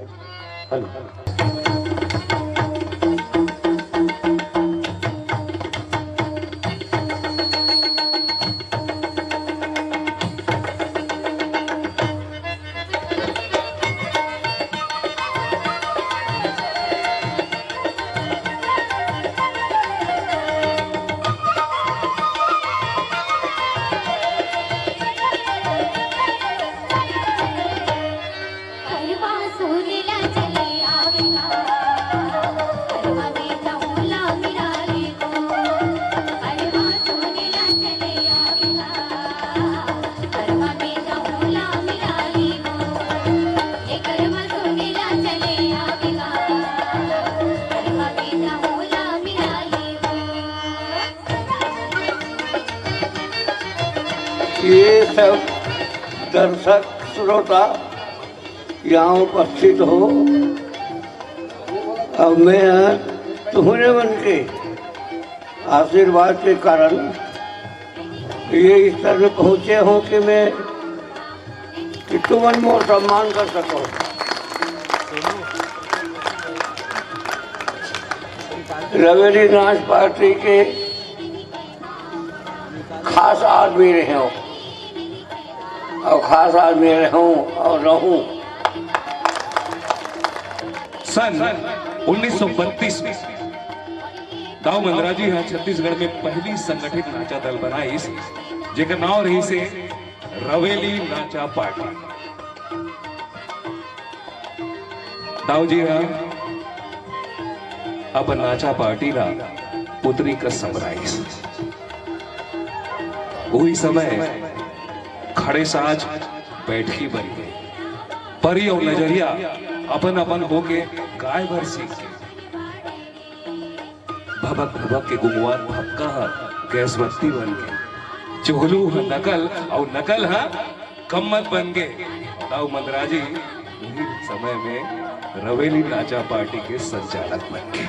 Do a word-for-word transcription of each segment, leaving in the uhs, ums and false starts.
Hello. ये सब दर्शक श्रोता यहाँ उपस्थित हो, अब मैं तुहरे मन के आशीर्वाद के कारण ये स्तर में पहुंचे हूँ कि मैं, कि तुमन मोर सम्मान कर सको। रवेली नाच पार्टी के खास आदमी रहे हो और खास आदमी रहूं और रहूं। सन उन्नीस सौ बत्तीस में दाऊ मंदराजी ह छत्तीसगढ़ में पहली संगठित नाचा दल बनाइस, जेकर नाव रहिसे रवेली नाचा पार्टी। दाऊ जी ह अपन नाचा पार्टी ला पुतरी कस संवराइस। उही समय खड़े साज बैठकी बन गे। परी अउ नजरिया अपन अपन होके गाय बर सीख गे। भभक भभक के गुंगवात भभका ह गैस बत्ती बन गे। चोहलू ह नकल अउ नकल ह गम्मत बन गे। दाऊ मंदराजी उही समय में रवेली नाचा पार्टी के संचालक बन गे।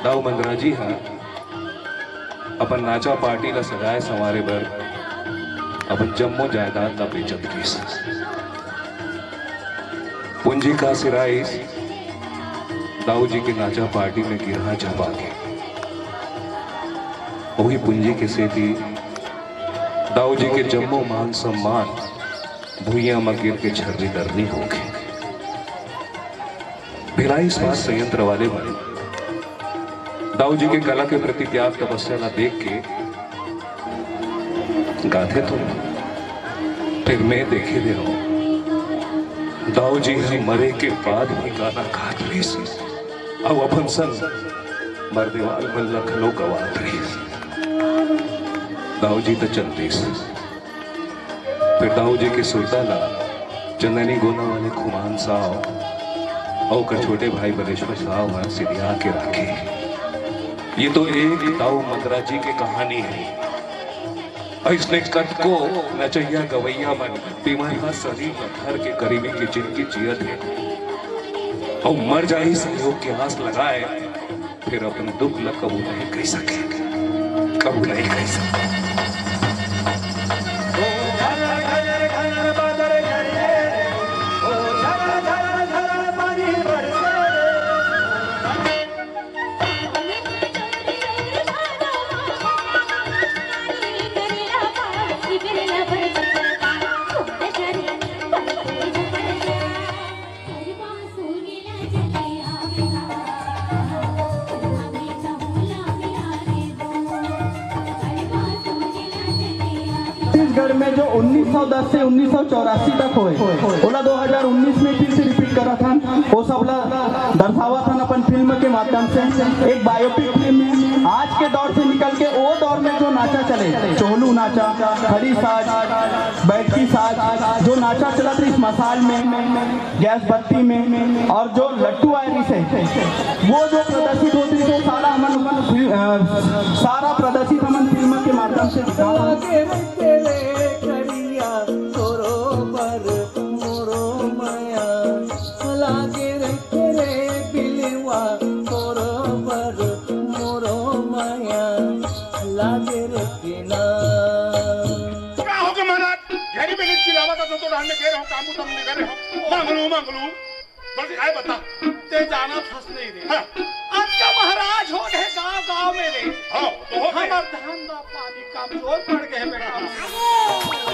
दाऊ मंदराजी ह अपन नाचा पार्टी ला सजाए संवारे बर अपन जम्मो जायदाद ला बेचत गिस। पूंजी का सिराइस दाऊ जी के नाचा पार्टी में गिरहा झपा गे। वही पूंजी के सेती दाऊ जी के जम्मो मान सम्मान भुइयां म गिर के छर्री दर्री हो गे। भिलाई इस्पात संयंत्र वाले मन दाऊ जी के कला के प्रति त्याग तपस्या ला देख के गाथे तो, फिर मैं देखे दे रहूं। दाऊ जी ह मरे के बाद भी गाना गात रहिस, अउ अपन संग मरने वाले मन ला घलो गवात रहिस। दाऊ जी तो चल दिस। फिर दाऊ जी के सुरता ला चंदनी गोना वाले खुमान साव अउ ओकर छोटे भाई बलेश्वर साव ह सिरिया के राखे। ये तो एक दाऊ मंदराजी के कहानी है। अइसने कतको नचइया गवइया मन बीमार ह शरीर ल धर के गरीबी के जिनगी जियत हे अउ मर जाही संयोग के आस लगाए, फिर अपन दुख ल कबू नहीं कह सके, कबू नहीं कह सके। छत्तीसगढ़ में जो उन्नीस सौ दस से उन्नीस सौ चौरासी तक होए, ओला दो हज़ार उन्नीस में फिर से रिपीट करत हन, वो सब ला दर्शावत हन अपन फिल्म के माध्यम से। एक बायोपिक फिल्म है। आज के दौर से निकल के वो दौर में जो नाचा चले, चोहलू नाचा, खड़ी साज, बैठकी साज, जो नाचा चलत रहिस मसाल में, गैस बत्ती में, और जो लट्टू आए रहिस हे, वो जो प्रदर्शित होत रहिस हे, सारा हमन फिल्म, अ, सारा प्रदर्शित हमन फिल्म के माध्यम से दिखावत हन। लागे रे तेरे करिया तोरो बर मोरो माया, लागे रे तेरे बिलवा तोरो बर मोरो माया, लागे रे किना। का हो गया महाराज? घरी में चिल्लावत हस तो डहन में गे रहे हंव, काम बुता में निकले हंव। मंगलू, मंगलू। बस काय बता। तैं जानत हस नहीं रे। हाँ। अब तो महाराज हो गए गांव गांव में रे। हाँ, तो हो गए। हमर धंधा पानी कमजोर पड़ गए बेटा।